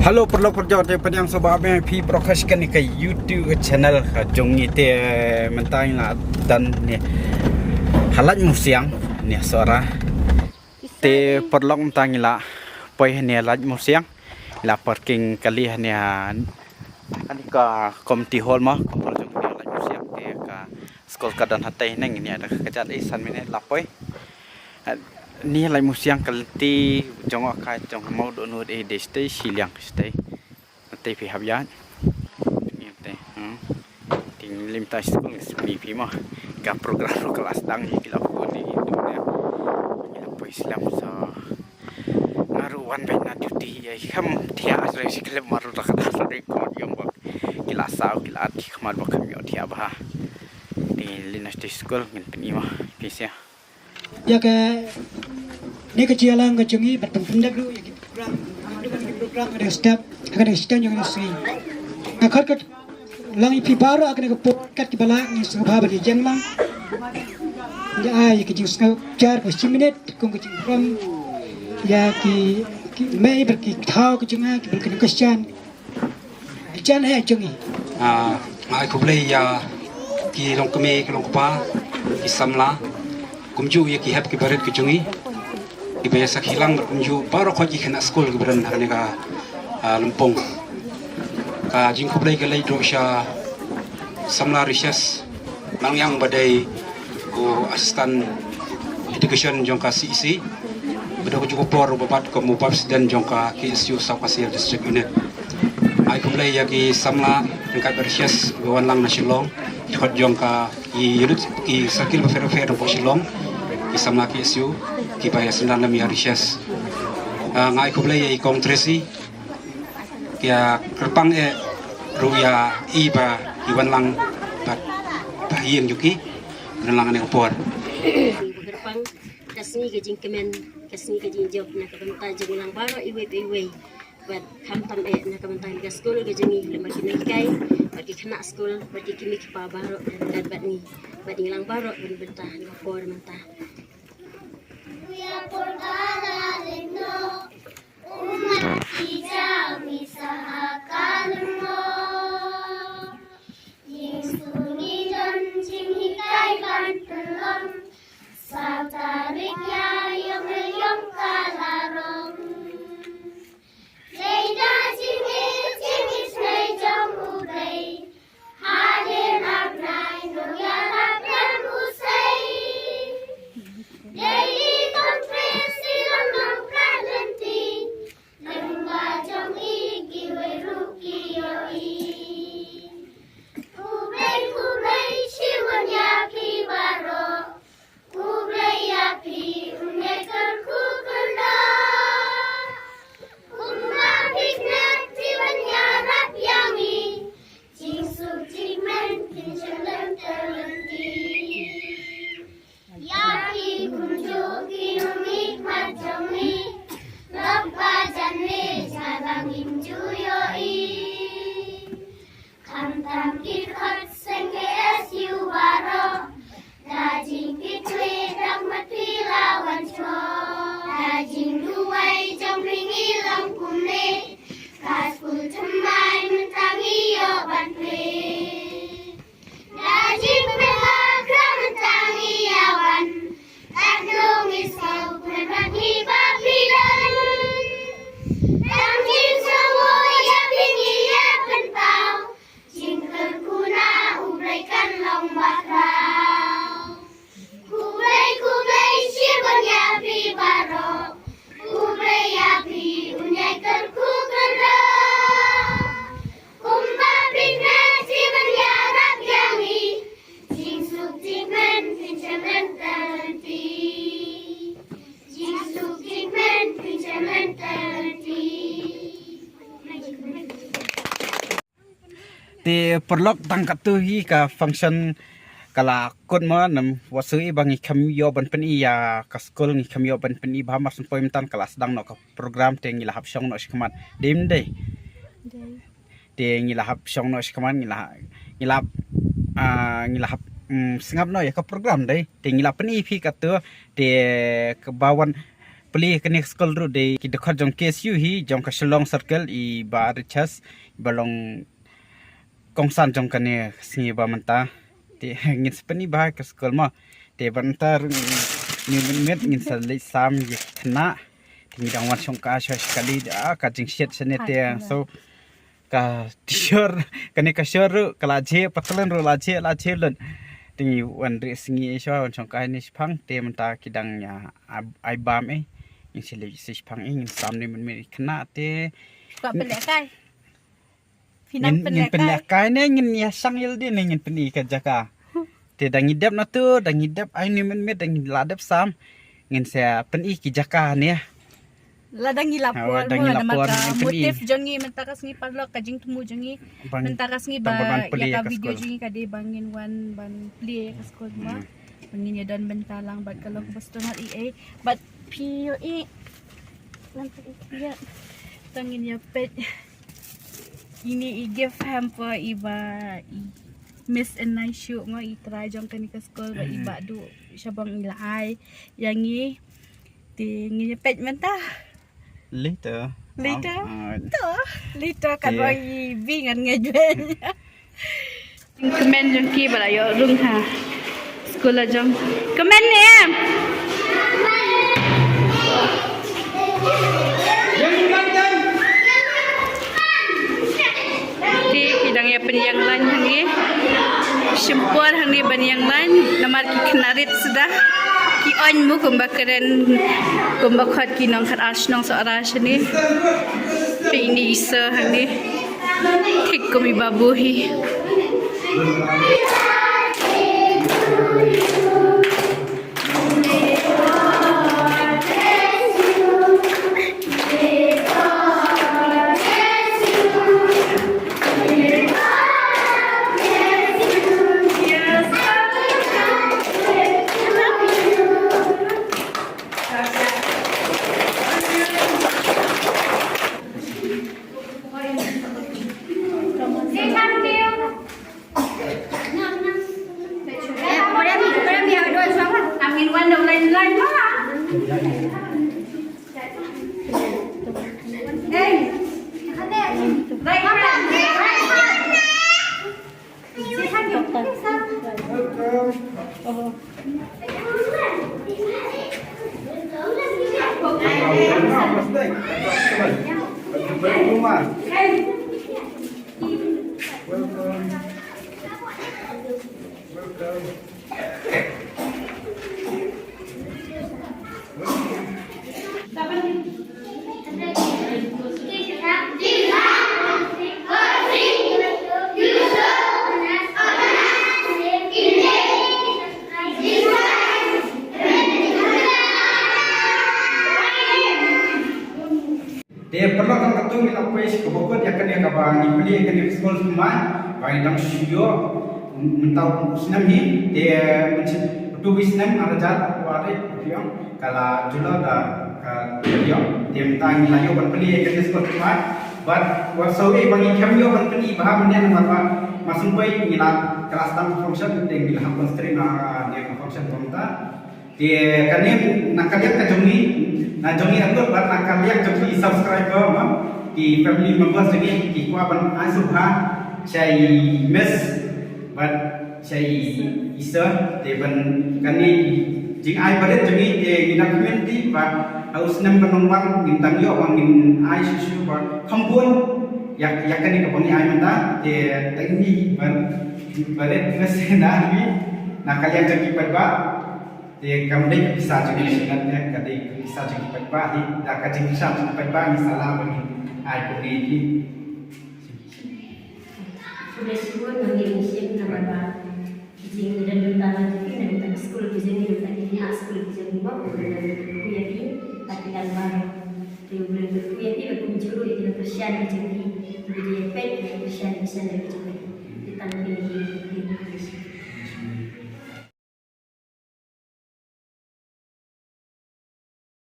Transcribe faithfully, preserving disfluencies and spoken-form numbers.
Hello paralok parajor, te pdiang sngewbha ïa phi baroh sha kane ka YouTube channel ka jong ngi. Te mynta ngi la don ne ha Laitumkhrah ne Sohra. Te paralok mynta ngi la poi ne Laitumkhrah, la parking kali ne ha kane ka community hall mo, community hall jong ngi ha Laitumkhrah. Te ka skul ka don hatei, neng ne da ka jat i san minit la poi. Ni Laitumkhrah ka lynti jong ka jong Mawdohnud, e, dei shatei shiliang shatei. Te phi hap ïaid. Ni te, hmm. Te ngim leit skul, ngi sngewbha phi mo. Ka program ruh ka la sdang, ïa ki la pun ni, ïa ki la pun ni. Ki la poi slem, so nga ruh wan beit na duty, ïa kham thiah shuh shi khlem, mar ruh da ka dak sa dei khmat ïong bok. Ki la saw, ki la at ki khmat bok, kham ïoh thiah bha. Te leit na shatei skul, ngin pyni mo phi sha. Ïa kane ka jingïalang ka jong ngi bad pynpyndep ruh ïa ki program, ki program ka dei step, ka dei step jong ngi. Nga khot khot lang ïa phi baroh ha kane ka por, kat kiba lah ngi sngewbha ban ïa jeng lang. Ngi ai ïa ka jingsngewbha jar ka shi minit kum ka jingburom ïa ki, ki mei bad ki thaw ka jong nga, ki bad ka jong ka shan. Jan eh jong ngi. Ah, nga ai khublei ïa ki longkmie, ki longkpa, ki samla, kumjuh ïa ki hep ki barit ki jong ngi, kiba ïa sakhi lang, kumjuh baroh khoit ki khynnah skul kiba don ha kane ka, ah, lympung. Ka jingkhublei ka leit ruh sha samla Riches Mangngiang ba dei u Assistant Education jong ka C E C, ba dei ka juh ka por uba bat kum u Vice President jong ka K S U South Khasi Hills District Unit. Ai khublei ïa ki samla ryngkat bad Riches ba wan lang na Shillong, dkhot jong ka i unit, i circle bapher bapher jong ka Shillong, ki samla K S U kiba ïa synran lem ïa Riches. Ah, nga ai khublei ïa i Kong Tracy, ki ïa kyrpang eh ruh ïa i ba i wan lang bad ba ïing jong ki, wan lang ne ka por. Kyrpang ka sngi ka jingkmen, ka sngi ka jingjop na ka bynta jong ngi lang baroh iwei pa iwei. Bad khamtam eh na ka bynta ka skul ka jong ngi, lem bad ki nonghikai, bad ki khynnah skul, bad ki kmie ki kpa baroh, bad bad ngi, bad ngi lang baroh ban bynta na ka por mynta. Hadien ar nai nongïarap lem u sei. Dei i Kong Tracy long nongpynlong lynti, lyngba jong i kiwei ruh ki ïohi. Khublei, khublei shibun ïa phi baroh. Khublei ïa phi, un ïai kyrkhu kyrdoh. Kumba phi klet phi ban ïarap ïa ngi, jingsuk jingkmen phin shym lynter lynti. Ïa phi kumjuh ki nongmihkhmat jong ngi, lok ba jan leit, jan ba ngim ju ïohi. Khamtam ki dkhot seng K S U baroh, da jingkitkhlieh da mat phi la wan sngewbha. Da jingduwai jong phi ngi long kumne, ka skul thymmai mynta ngi ïoh ban plie. Da jingpynlong kra mynta ngi ïa wan, katno ngi sngew kmen bad ngi ba phi don. Tang jingsngewnguh ïa phi ngi ïa pynpaw, jingkyrkhu na U Blei kan long bakhraw. Khublei, khublei shibun ïa phi baroh. Khublei ïa phi, un ïai kyrkhu kyrdoh. Kumba phi klet phi ban ïarap ïa ngi, jingsuk jingkmen phin shym lynter lynti. Jingsuk jingkmen phin shym lynter lynti. Te paralok, tang katto hi ka function ka la kut mo, namar wat shu i ba ngi kham ïoh ban pyni ïa ka skul, ngi kham ïoh ban pyni bha, mar shu poi mynta ka la sdang noh ka program, te ngi la hap shong noh shakhmat. Dei ym dei? Dei. Te ngi la hap shong noh shakhmat, ngi la, ngi la, ah, ngi la hap, mm, sngap noh ïa ka program dei. Te ngi la pyni phi katto, te kaba wan, Plie kane ka skul ruh dei ki dkhot jong K S U hi, jong ka Shillong Circle, i Bah Richards, ba long kongsan jong kane ka sngi ba mynta. Te ngin sa pyni bha ka skul mo. Te ba mynta ruh ngin, ngin, ngin, ngin sa leit sam ïa ki khynnah. Te ngi dang wan shongkai sha kali, ah, ka jingshet shane te. So ka shor, kane ka shor ruh ka la jhieh, pateng ruh la jhieh, la jhieh lut. Te ngi wan rieh sngi shuwa, wan shongkai ne shiphang, te mynta ki dang ïa ai, ai bam eh. Ngin sa leit shiphang eh, ngin sam ne mynmiet ki khynnah te. Ka pynlehkai. Phi nang ngin, ngin pynlehkai. Pynlehkai ne ngin ïa shang ïa lade ne ngin pyni ka jaka. Te da ngi dep na tu, da ngi dep ai ne mynmiet, da ngi la dep sam. Ngin sa pyni ki jaka ne. Lada ngi la poi, lada ngi la poi namar ka motif jong ngi mynta ka sngi paralok, ka jingthmu jong ngi mynta ka sngi ba ïa ka video jong ngi ka dei ba ngin wan ban plie ka skul mo. Ba ngin ïa don bynta lang bad ka long kaba sngewtynnat ei ei. Bad phi ïohi. Ngan peit ïa. Tang ngin ïa peit. Ine i gift hamper iba i Miss Enai Shuh mo, i trai jong kane ka skul ba i Bah Duh Shabong i la ai ïa ngi. Te ngin ïa peit mynta. Later. Later. To, later katba i bi ngan ngeit bha. Kmen jong ki ba la ïoh rung ha skul la jong. Kmen ne em? Te ki dang ïa pynïeng lain hangne. Shim por hangne ban ïeng lain namar ki khynnah rit suda. Ki oin mo kumba kren, kumba khot ki nongkhat ar shnong Sohra shane. Te ine i sir hangne. Thik kum i babu hi. Te paralok, katto ngi la poi sha kaba kut ïa kane kaba ngi plie ïa kane ka skul thymmai ba ngi dang shu ïoh mynta u snem hi. Te mynta utu u snem ar hajar arphew ar, ka la jula da ka ïoh. Te mynta ngi la ïoh ban plie ïa kane ka skul thymmai. Bad wat sawei ba ngi khlem ïoh ban pyni bha mynne namar ba mar syn poi ngi la, ka la sdang function, te ngi la hap constrain na ne ka function ba mynta. Te kane na ka liang ka jong ngi, na jong ngi, na jong ngi bad na ka liang jong ki subscriber mo, ki family members jong ngi ki kwah ban ai sngewbha sha i Miss bad sha i sir, te ban kane jingai barit jong ngi te ngi na community bad ha u snem ban wan ngin dang ïoh ba ngin ai shuh shuh bad kham bun ïa, ïa kane kaba ngi ai mynta te tang ngi ban barit Miss na ngi na ka liang jong ki paidbah. Te kam dei ka pisa jong ngi shisha, te ka dei ka pisa jong ki paidbah hi, da ka jingkyrshan jong ki paidbah ngi sa lah ban ai kumne hi. Khublei shibun, ngi ngin shim namar ba ki jingïadon bynta jong phi na bynta ka skul ka jong ngi, na bynta ki khynnah skul ka jong ngi, ba u don u kyrkhu ïa phi ha ki nat baroh. Te u don u kyrkhu ïa phi bad kumjuh ruh ïa ki nongkyrshan ka jong phi, kiba dei ïa peit, ïa kyrshan, kyrshan ïa ka jong phi. Te tang phi ïa ki, ïa ki.